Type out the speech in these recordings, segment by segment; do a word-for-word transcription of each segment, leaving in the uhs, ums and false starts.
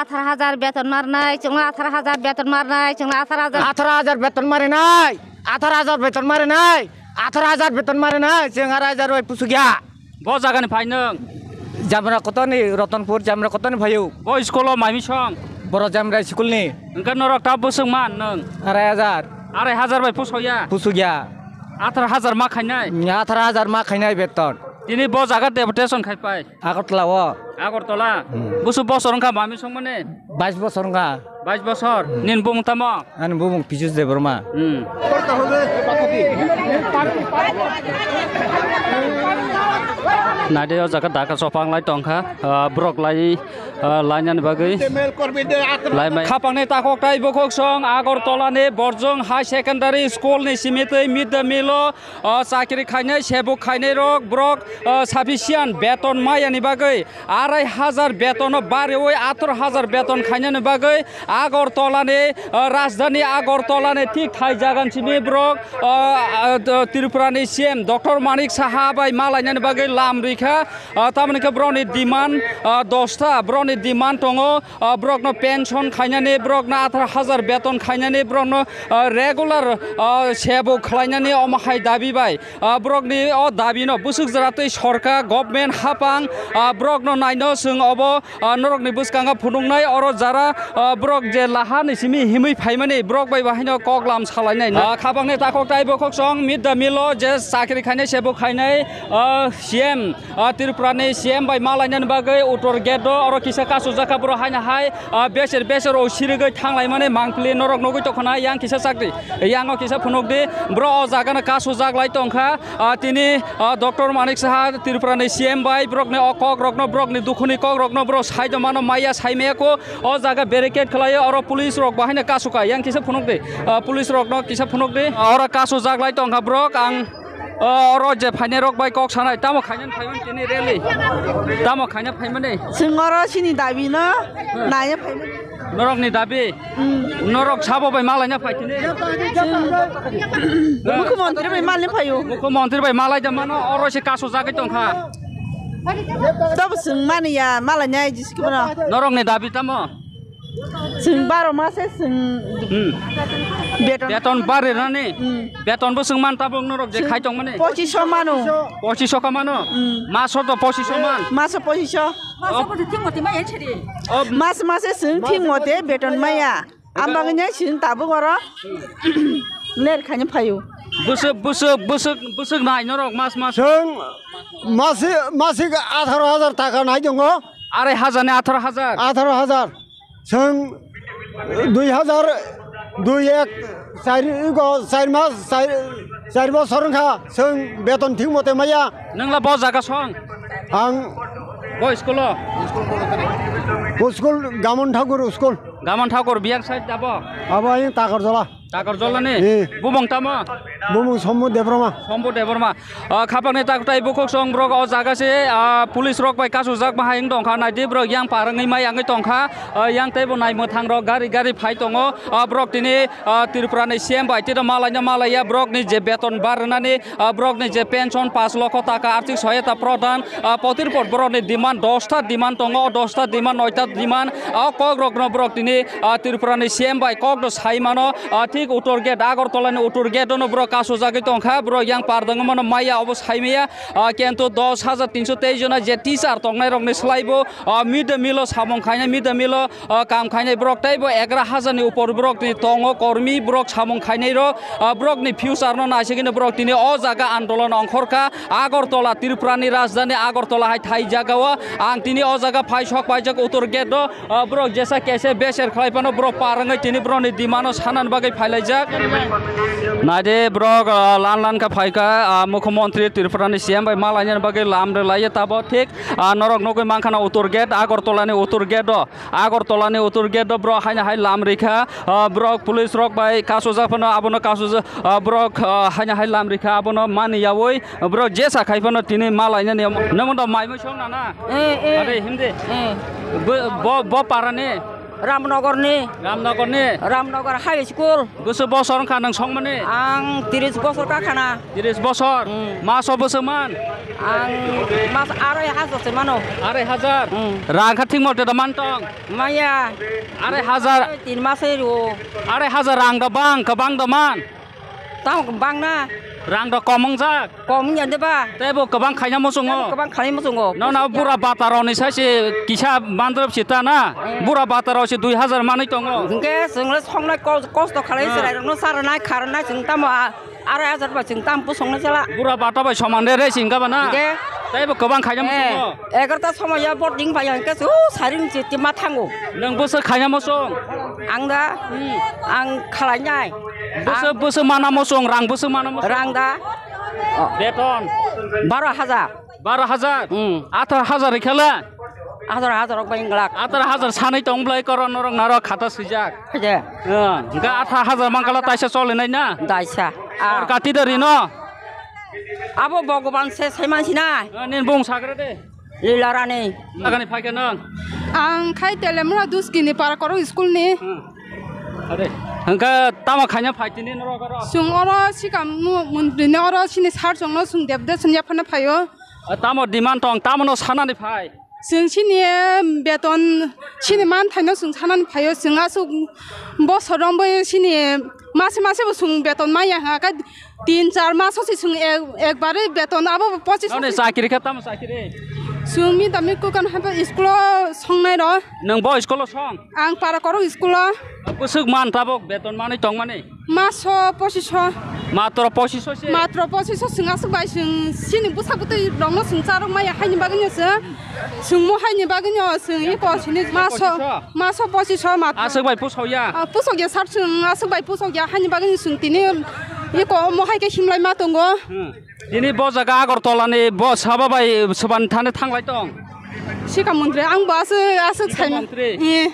Athar hajar beton marnai, chwngno athar hajar beton marnai, chwngno athar hajar. Athar hajar beton marinai, athar hajar beton marinai, athar hajar beton marinai, chwng arai hajar bai pusugya. Bo jagani phai nwng? Jamra kotoni, Rotonpur Jamra kotoni phaio. Bo school o maimi song? Boro Jamra school ni. Hwnkhe norok ta bwswk man nwng? Arai hajar. Arai hajar bai pusoya? Pusugya. Athar hajar ma khainai? Athar hajar ma khainai beton. Tini bo jaga deputation khai pai? Agartala o. Agartala? Hmm. Busu bosor wngkha mami songmani? Bais bosor wngkha. Bais bosor? Hmm. Nini bumung tamo? Ani bumung Pijus Debbarma. Hmm. Naidi o jaga daka chopang lai tongkha, ah, borok lai, ah, lainani bagwi. Laimai. Khapangni takhuk tai bukhuk song Agartala ni Borjong High Secondary School ni simi twi mid day meal o, ah, chakri khainai, sebuk khainai rok, borok, ah, sufficient beton maya ni bagwi. Arai hajar betono bariwi athar hajar beton khainani bagwi Agartala ni, ah, rajdhani Agartala ni thik thai jagan simi borok, ah, ah, Tripura ni C M Doctor Manik Saha bai malainani bagwi lam rikha. Ah, tamoni khe borokni demand, ah, dosta borokni demand tongo. Ah, borokno pension khainani, borokno athar hajar beton khainani, borokno, ah, regular, ah, sebuk khlainani omo hai dabi bai. Ah, borokni o dabino bwswk jora twi sorkar, government, hapang, ah, borokno naino chwng obo, ah, norokni bwskango phunuknai oro jara, ah, borok je lahani simi himwi phaimani borok bai bahaino koklam salainai. Ah, khapangni takhuk tai bukhuk song mid day meal o je chakri khainai, sebuk khainai, ah, C M, ah, Tripura ni C M bai malainani bagwi uttor gate o oro kisa kasujak kha borok haino hai, ah, beser beser o sirigwi thanglaimani mangpili norok nugwi tongkha na yang kisa chakri. Yang o kisa phunuk di, bro o jaga no kasujak lai tongkha. Ah, tini, ah, Doctor Manik Saha Tripura ni C M bai borokni o kok rokno, borokni dukhuni kok rokno borok sai tongmano maya sai maya ko o jaga barricade khlai o, oro police rok bahaino kasukha. Yang kisa phunuk di, ah, police rokno kisa phunuk di. Oro kasujak lai tongkha borok. Ang, ah, oro je phainai rok bai kok sanai, tamo khaina phaimani tini rally? Tamo khaina phaimani? Chwng oro chini dabi no naina phaimani. Norokni dabi? Hmm. Norok sabo bai malaina phai tini? Chwng Mukhyamantri bai malni phaio. Mukhyamantri bai malai da mano, oro se kaso jagwi tongkha. Tabo chwng mani ya, malaina jisi kubra. Norokni dabi tamo? Chwng baro mase chwng Hmm. beton. Beton barirani? Hmm. Beton bo chwng man tabok norok je Chwng khai tongmani? Pochisho mano. Pochisho ka mano? Hmm. Maso to pochisho man? Maso pochisho. Masa bo thik mote maya chiri. O Mas mase chwng thik mote beton maya. Ambagwino chwng tabuk oro ler khaina phaio. Bwswk, bwswk, bwswk, bwswk nai norok mas mas. Chwng masi-, masik atharo hajar taka nai tongo. Arai hajar ni atharo hajar? Atharo hajar. Chwng dui hajar dui ek, char, ego, char mas, char, char bosor wngkha, chwng beton thik mote maya. Nwngla bo jaga song? Ang Bo school o? Bo school Gamon Thakur school. Gamon Thakur biyang side abo? Abo ayang Takarjala. Takarjala ni? Eh. Bumung tamo? Bumung Sombu Debbarma. Sombu Debbarma. Ah, khapangni tak tai bukhuk song borok o jaga se, ah, police rok bai kasujak bahai wng tongkha, naidi borok yang parangwi mai yangwi tongkha, ah, yang teibo nai mwthang rok gari gari phai tongo, ah, borok tini, ah, Tripura ni C M bai tino malaina malaiya borok ni je beton bar rwnani, ah, borok ni je pension pash lokho taka arthik sohayata prodhan, ah, potir por borok ni demand dosta demand tongo, dosta demand noita demand, ah, kok rok no borok tini, ah, Tripura ni C M bai kok no sai mano, ah, thik uttor gate Agartala ni uttor gate no borok kasujagwi tongkha, borok yang pardang mano maya obo sai maya. Ah, kintu dos hajar tinso teis jona je teacher tongnai rokni slai bo, ah, mid day meal o samung khainai, mid day meal o, ah, kam khainai borok teibo egaroh hajar ni upor borok ni tongo kormi borok samung khainai rok, ah, borok ni future no naisigwino borok tini o jaga andolon ongkhorkha Agartala Tripura ni rajdhani Agartala hai thai jaga o ang tini o jaga phai sok paijak uttor gate o. Ah, borok jesa kese beser khlai phano borok parangwi tini borokni demand-o sanani bagwi phailaijak. Naidi borok, ah, lan lan kha phaikha, ah, Mukhyamantri Tripura ni C M bai malainani bagwi lam rwlaiya tabo thik, ah, norok nugwi mankha na uttor gate, Agartala ni uttor gate o, Agartala ni uttor gate o borok haino hai lam rikha, ah, borok police rok bai kasujak phano abono kasujak, ah, borok, ah, haino hai lam rikha abono maniyawi. Bro, jesa khai phano tini malainani omo. Namo da mai mui song nana? Eh, eh. Are, hindi. Eh. Bo, bo, bo parani? Ramnogorni. Ramnogorni? Ramnogor High School. Bwswk bosor wngkha nwng songmani? Ang tris bosor kakhana. Tris bosor? Hmm. Maso bwswk man? Ang mas arai hajar se mano. Arai hajar? Hmm. Rang kha thik mote da man tong? Maya. Arai hajar. Tin mas rio. Arai hajar rang da bang, kwbang da man? Tamo bang na. Rang da kom wngjak? Kom wngya de ba? Tei bo kwbang khaina muchungo? Tei bo kwbang khaina muchungo. Nono bura bata rokni sai se kisa mandrop sita na? Hmm. Bura bata rok se dui hajar manwi tongo. Hwnkhe chwng le songnai kos-, kosto khalai. Hmm. Chwrai rokno charwnai kharwnai chwng tamo a-, arai hajar bai chwng tamo pusongnai chala. Bura bata bai soman re re singka ba na? Hwnkhe. Tei bo kwbang khaina. Eh, muchungo? Egarta somoya boarding bai hwnkhe su saring chiti ma thango. Nwng bwswk khaina muchung? Ang da? Hmm. Ang khalainai. Bwswk, ang bwswk mana muchung, rang bwswk mana muchung? Rang da? Oh. Beton? Baro hajar. Baro hajar? Hmm. Atharo hajar rikhala? Atharo hajar rok bai glak. Atharo hajar sanai tong blai koro norok narok khata swijak. Khaja. Ah, hwnkhe atharo hajar mangkala taisa cholinai na? Daisa. Ah. Sorkar tida rino? Abo Bhagwan se saiman sina. Ah, nin bung sagra de. Lila Rani. Agani phaikha nang? Ang khai Telemura Duskini para korok school ni. Hmm. Ade. Hwnkhe tamo khaina phai tini norok oro? Chwng oro sikam mu-, mantri ni oro sini sar chwngno chwng debde chwng yaphana phaio. Ah, tamo demand tong, tamo no sanani phai? Chwng sini beton sini manthaino chwng sanani phaio. Chwng aswk bosor rombo sini mase mase bo chwng beton maya hwnkha. Tin char mas hosi chwng ek-, ekbare beton abo pochis. Noni hosi. Chakri khe tamo chakri? Chwng mi dami kukan habo school o songnai ro. Nwng bo school o song? Ang para korok school o. Bwswk man tabok beton manwi tongmani? Maso pochiso. Matro pochiso se? Matro pochiso chwng aswk bai chwng sini bwsa bwtwi rokno chwng charwk maya haini bagwino chwng. Chwngmo haini bagwino chwng iko sini maso, pochiso? Maso pochiso matro. Aswk bai pusok ya? Ah, pusok ya sir chwng aswk bai pusok ya haini bagwino chwng tini iko omo hai khe himlai ma tongo. Hmm. Tini bo jaga Agartala ni bo saba bai swbani thani thanglai tong. Sikha montri ang bo aswk aswk. Sikha sai montri. Eh.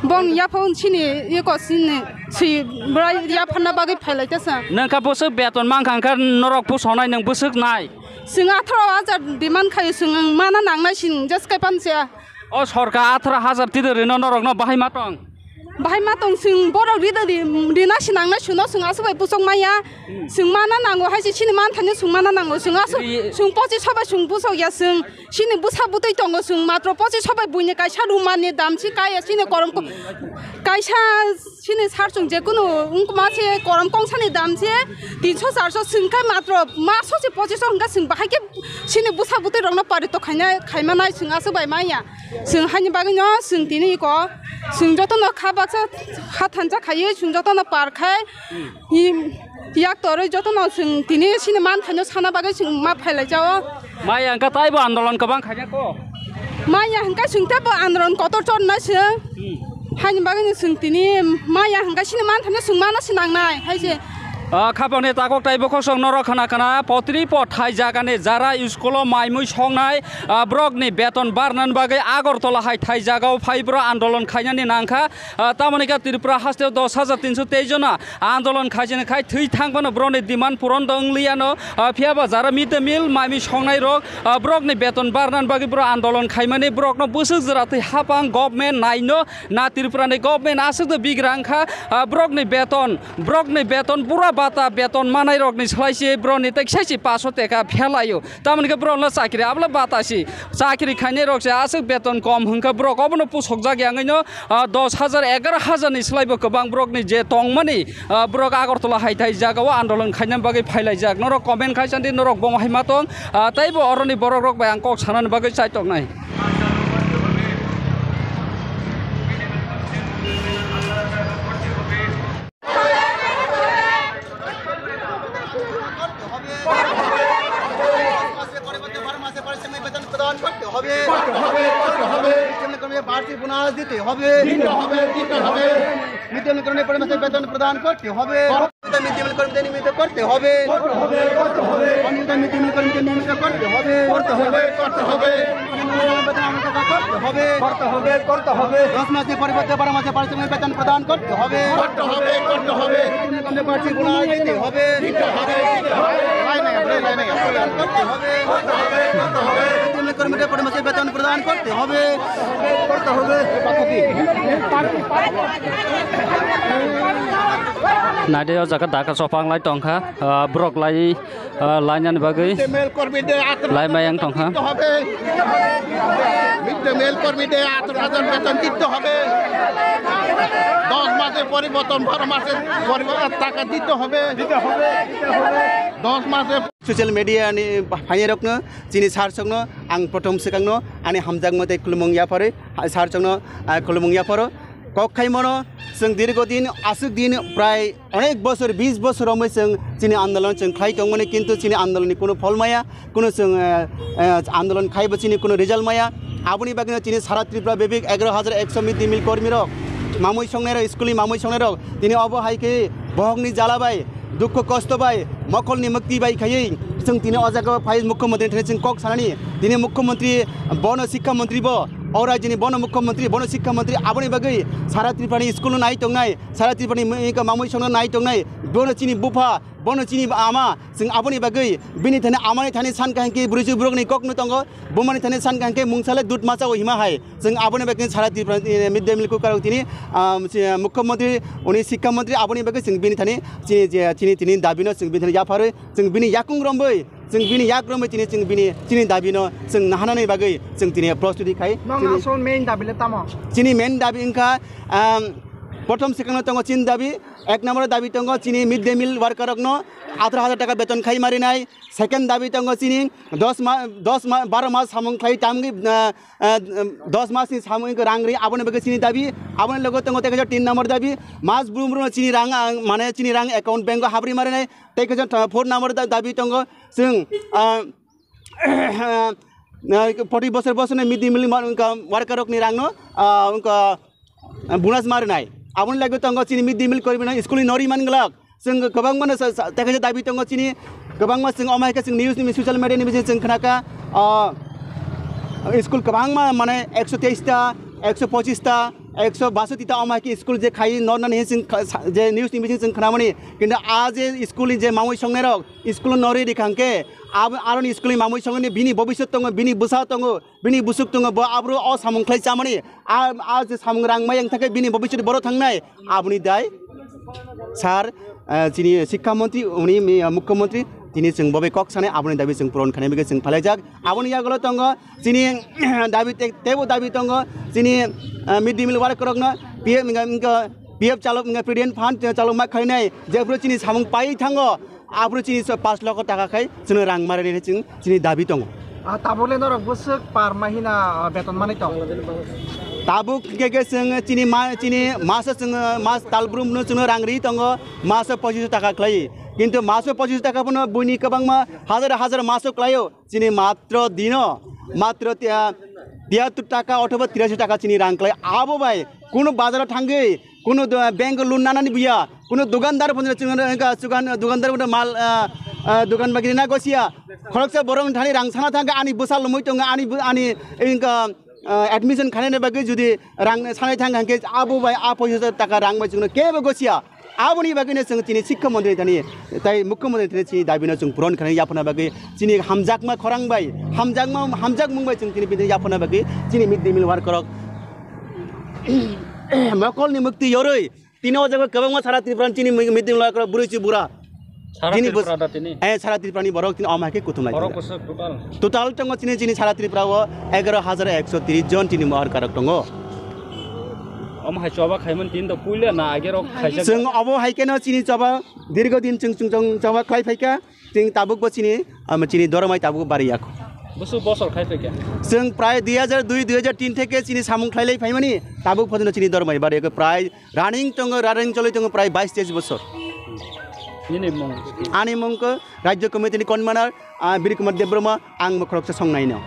Bong yaphang sini iko sini si bwrai yapharna bagwi phailai tesa. Nangkha bwswk beton mankha hwnkhe norok pusonai nwng bwswk nai? Chwng atharo hajar demand khaio chwng mana nangnai sini jeskai panse. O sorkar atharo hajar tida rino norokno bahai ma tong? Bahai ma tong chwng borok rida ri-, rina si nangnai suno chwng aswk bai pusok maya. Hmm. Chwng mana nango hai se sini man thani chwng mana nango chwng aswk. Ri- chwng pochiso bai chwng pusok ya chwng. Sini bwsa bwtwi tongo chwng matro pochiso bai buini kaisa rumani dam si kaya sini korom ko-, kaisa sini sar chwng jekunu wngkuma se korom kongsani dam se tinso charso chwng khe matro maso se pochiso hwnkha chwng bahai khe sini bwsa bwtwi rokno pari to khaina khaima nai chwng aswk bai maya chwng haini bagwino chwng tini iko chwng jotono kha baksa ha thansa khaiwi chwng jotono par khai. Im, yak torwi jotono chwng tini sini man thaino sana bagwi chwng ma phailai jao. Maya hwnkha taibo andolon kwbang khaina ko? Maya hwnkha chwng teibo andolon kotor chorna chwng. Hmm. Haini bagwino chwng tini maya hwnkha sini man thaino chwng mana si nangnai hai se. Ah, khapangni takhuk taibo khosong norok khna khna potri po thai jagani jara school o maimui songnai, ah, borokni beton barnani bagwi Agartala hai thai jagao phai boro andolon khainani nangkha. Ah, tamoni khe Tripura hasteo dos hajar tinso teis jona andolon khaijani khai thwi thang phano borokni demand puron da wng liya no. Ah, phiya ba jara mid day meal maimi songnai rok, ah, borokni beton barnani bagwi borok andolon khaimani borokno bwswk jora twi hapang government naino na Tripura ni government aswk do bigra wngkha, ah, borokni beton, borokni beton bura bata beton manai rokni slai se borokni tei sai se paso teka phelaio. Tamoni khe borokno chakri abla bata si. Chakri khainai rok se aswk beton kom hwnkha borok obono pusokjak yangwi no, ah, dos hajar, egaroh hajar ni slai bo kwbang borokni je tongmani, ah, borok Agartala hai thai jagao andolon khaina bagwi phailaijak. Norok comment khai sandi norok bomo hai ma tong, ah, teibo oroni borok rok bai ang kok sanani bagwi chai toknai. মাসে পরে, পরে, বারো মাসে পরে, সে বেতন প্রদান করতে হবে। করতে হবে, করতে হবে। মিড ডে মিল কর্মীদের বাড়তি বোনাস দিতে হবে। দিতে হবে, দিতে হবে। মিড ডে মিল কর্মীদের পরে মাসে বেতন প্রদান করতে হবে। করতে হবে। অনিয়মিত মিড ডে মিল কর্মীদের নিয়মিত করতে হবে। করতে হবে, করতে হবে। অনিয়মিত মিড ডে মিল কর্মীদের নিয়মিত করতে হবে। করতে হবে, করতে হবে। বেতন আমরা করতে হবে। করতে হবে, করতে হবে। দশ মাসে পরিবর্তে বারো মাসে পারিশ্রমিক বেতন প্রদান করতে হবে। করতে হবে, করতে হবে। বেতনে কমে বাড়তি বোনাস দিতে হবে। দিতে হবে, দিতে হবে। লাইনে, লাইনে, লাইনে। প্রদান করতে হবে। করতে হবে, করতে হবে। বেতনে কর্মীদের কর্মচারী বেতন প্রদান করতে হবে। করতে হবে। Naide o jaga daka chopang lai tongkha, ah, borok lai, ah, lainani bagwi. Middle meal কর্মীদের আঠারো হাজার lai mayang tongkha. দিতে হবে। Middle meal কর্মীদের আঠারো হাজার বেতন দিতে হবে। দশ মাসের পরিবর্তন, বারো মাসের পরিবর্তন টাকা দিতে হবে। দিতে হবে, দিতে হবে। দশ মাসের Social media ni phainai rokno, chini sir sokno ang prothom swkangno ani hamjakma tei khulumung yapharwi, ha, sir sokno, ah, khulumung yapharo. Kok khaimano, chwng dirgo din, aswk din, prai onek bosor, bis bosor romwi chwng chini andolon chwng khlai tongmani, kintu chini andolonni kuno phol maya, kuno chwng, eh, eh, andolon khaibo chini kuno result maya. Aboni bagwino chini sara Tripura bebik egaro hajar ekso mid day meal kormirok, mamui songnairok, school ni mamui songnairok, tini obo hai khe bohokni jala bai, dukho kosto bai, mokolni mukti bai khaiwi chwng tini o jaga o phai mukhyamantri thani chwng kok sanani. Tini mukhyamantri bono, sikkha mantri bo, o rajyoni bono mukhyamantri, bono sikkha mantri, aboni bagwi sara Tripurani school no nai tongnai, sara Tripurani mi-, mamui songno nai tongnai, bono chini bupha, bono chini ama, chwng aboni bagwi bini thani amani thani san kaham khe bwrwi borokni kokno tongo, bumani thani san kaham khe mungsale dud masa o hima hai. Chwng aboni bagwi sara Tripura, eh, mid day meal cooker rok tini, ah, si, mukhyamantri, uni sikkha mantri aboni bagwi chwng bini thani chini je, chini, tini dabino chwng bini thani yapharwi, chwng bini yakung romwi, chwng bini yak romwi tini chwng bini, chini dabino chwng nahanani bagwi chwng tini prostuti khai. Nong chini asol main dabi le tamo? Chini main dabi wngkha, um, prothom swkangno tongo chini dabi, ek number dabi tongo chini mid day meal worker rokno atharo hajar taka beton khai marinai. Second dabi tongo chini dos ma-, dos ma-, baro mas samung khlai tamgwi, ah, ah, dos mas ni samung rang ri, aboni bagwi chini dabi, aboni logo tongo tei kaisa tin number dabi, mas brum brum chini rang, ah, mane chini rang account bank o habri marinai, tei kaisa, ah, four number da-, dabi tongo chwng, ah, ah, forty bosor bosor ni mid day meal ma-, wngkha worker rokni rangno, ah, wngkha, ah, bonus ma rwnai. Aboni laigo tongo chini mid day meal kormino school ni nori man glak. Chwng kwbangma no sa, sa, tei kaisa dabi tongo chini, kwbangma chwng omo hai khe chwng news ni social media ni bising chwng khnakha, ah, school kwbangma mane ekso teis ta, ekso pochis ta, ekso basoti ta omo hai khe school je khai nor nani chwng kha-, sa, je news ni bising chwng khnamani. Kintu a je school ni je mamui songnai rok school no nori rikha hwnkhe, ab-, aroni school ni mamui songnai bini bobiswt tongo, bini bwsa tongo, bini busuk tongo, bo abro o samung khlai chamani, a, a je samung rang mai wng thangkhe bini bobiswt boro thangnai, aboni dai sir, eh, chini sikkha mantri, uni mi, eh, mukhyamantri, tini chwng bobai kok sanai, aboni dabi chwng puron khainai bagwi chwng phalaijak. Aboni yagulo tongo chini dabi te-, teibo dabi tongo chini, eh, mid day meal worker rokno P F, wngkha, wngkha P F chalok, wngkha provident fund chalok ma khainai, jephru chini samung pai thango, Aphuru chini so pash lokho taka khai chwngno rang marinani chwng chini dabi tongo. Ah, tabuk le norok bwswk par mahina, ah, beton manwi tong? Tabuk hwnkhe khe chwng chini ma-, chini maso chwng mas talbrumno chwngno rang ri tongo, maso pochiso taka khlai. Kintu maso pochiso taka phano buini kwbangma hajar hajar maso khlaio. Chini matro dino, matro tia-, tiyattor taka othoba tirashi taka chini rang khlai. Abo bai kunu bazaro thangwi, kunu do-, bank loan nanani buya, kunu dukandar phone chwng wngkha, chugan-, dukandar phone mal, ah, ah, dukan bagiri na gosia. Khoroksa borok thani rang sana thangkha, ani bwsa lomwi tongo, ani bu-, ani wngkha, ah, admission khainani bagwi jodi rang sanai thangkha hwnkhe abo bai a poisa taka rang bai chwngno kebo gosia. Aboni bagwino chwng chini sikkha mantri thani tei mukhyamantri thani chini dabino chwng puron khainani yaphana bagwi chini hamjakma khorang bai, hamjakma, hamjakmung bai chwng chini bini yaphana bagwi chini mid day meal worker rok mokolni mukti yorwi tini o jaga kwbangma sara Tripura chini mid day meal worker rok bwrwi chi bura. Sara chini Tripura bus-, da tini? Eh, sara Tripura ni borok tini omo hai khe kuthum lai borok tongkha. Bwswk total? Total tongo chini, chini sara Tripura o egaro hajar ekso tris jon chini worker rok tongo. Omo hai choba khaimani tini to puila na age rok khaijak? Chwng obo hai kheno chini choba dirgo din chwng, chwng, chwng choba khlai phaikha. Chwng tabuk bo chini, um, chini dormai tabuk bari yakho. Bwswk bosor khai phaikha? Chwng prai dui hajar dui, dui hajar tin theke chini samung khlai lai phaimani tabuk phojono chini dormai bari yakho prai Running tongo, running choli tongo prai bais teis bosor. Nini mung? Ani mung khe Rajya Committee ni convener, ah, Biri Kumar Debbarma, ang bo khoroksa songnaino.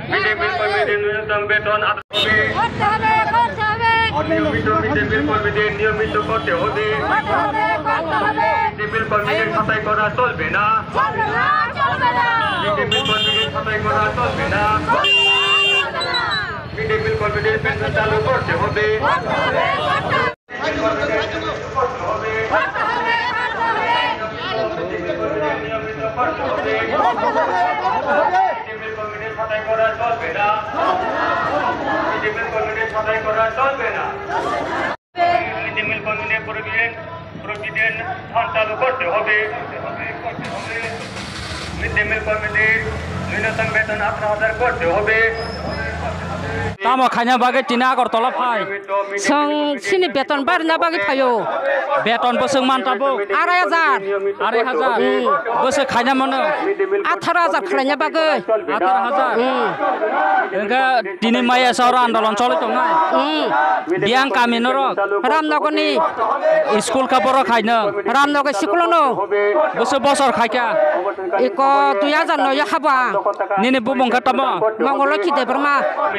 Mid day meal কর্মীদের ন্যূনতম বেতন আদায় হবে। করতে হবে, করতে হবে। নিয়মিত mid day meal কর্মীদের নিয়মিত করতে হবে। করতে হবে, করতে হবে। Mid day meal কর্মীদের ছাঁটাই করা চলবে না। চলবে না, চলবে না। Mid day meal কর্মীদের ছাঁটাই করা চলবে না। চলবে না, চলবে না। মিড ডে মিল কর্মীদের পেনশন চালু করতে হবে। মিড ডে মিল কর্মীদের ছাঁটাই করা চলবে না। মিড ডে মিল কর্মীদের ছাঁটাই করা চলবে না। মিড ডে মিল কর্মীদের প্রভিডেন্ট, প্রভিডেন্ট ফান্ড চালু করতে হবে। মিড ডে মিল কর্মীদের ন্যূনতম বেতন আঠারো হাজার করতে হবে। Tamo khaina bagwi tini Agartala phai? Chwng chini beton barina bagwi phaio. Beton bwswk man tabuk? Arai hajar. Arai hajar. Hmm. Bwswk khaina mano? Atharo hajar khlaina bagwi. Atharo hajar. Hmm. Hwnkhe tini maya sa oro andolon choli tongnai. Hmm. Biyang kami norok? Ramnogorni. School kha borok khaino? Ramnogor school no. Bwswk bosor khaikha? Iko dui hajar noi habo ang. Nini bumung khe tamo? Mongolokhi Debbarma.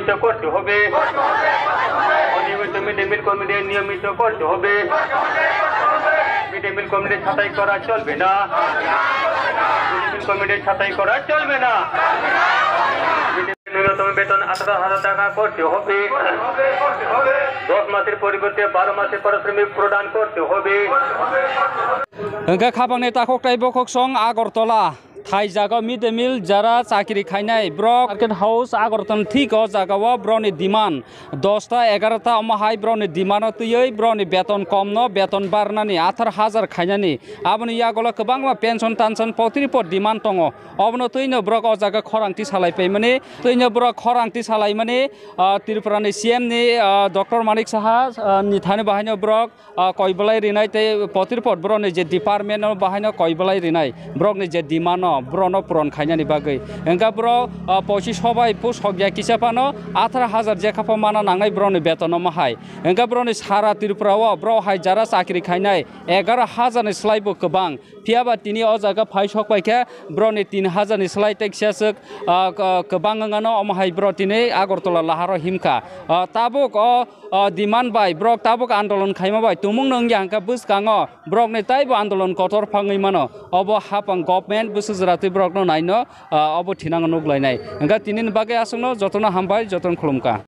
নিয়মিত করতে হবে। অনিয়মিত mid day meal কর্মীদের নিয়মিত করতে হবে। Mid day meal কর্মীদের ছাঁটাই করা চলবে না। মিড ডে মিল কর্মীদের ছাঁটাই করা চলবে না। মিড ডে মিল ন্যূনতম বেতন আঠারো হাজার টাকা করতে হবে। দশ মাসের পরিবর্তে বারো মাসের পারিশ্রমিক প্রদান করতে হবে। Hwnkhe khapangni takhuk tei bokhok song Agartala. Thai jaga mid day meal jara chakri khainai borok Market House Agartala thik o jaga o borokni demand dosta egarota omo hai borokni demand o twiwi borokni beton kom no beton barnani athar hajar khainani aboni yagulo kwbangma pension tansion potripot demand tongo obono twino borok o jaga khorang tisa lai paimani twino borok khorang tisa laimani ah, Tripura ni C M ni ah, Doctor Manik Saha ah, ni thani bahaino borok ah, koi belai rinai tei potir pot borokni je department no bahaino koi belai rinai borokni je demand no borokno puron khainani bagwi hwnkhe borok ah, pochi sobai pusokya kisa phano atharo hajar jekha pho mana nangnai borokni beton no mahai hwnkhe borokni sara Tripura o borok hai jara chakri khainai egaroh hajar ni slai bo kwbang. Phiya ba tini o jaga phai sok pai khe borokni tin hajar ni slai teksa swk, ah, k-, kwbang wng ano, omo hai borok tini Agartala laharo himkha. Ah, tabuk o, ah, demand bai borok tabuk andolon khaima bai tumung no wngya hwnkhe bwskango borokni taibo andolon kotor phangwi mano. Obo hapang government bwswk jora twi borokno naino, ah, obo thinango nuk lainai. Hwnkhe tinini bagwi aswkno jotono hambai, jotono khulumkha.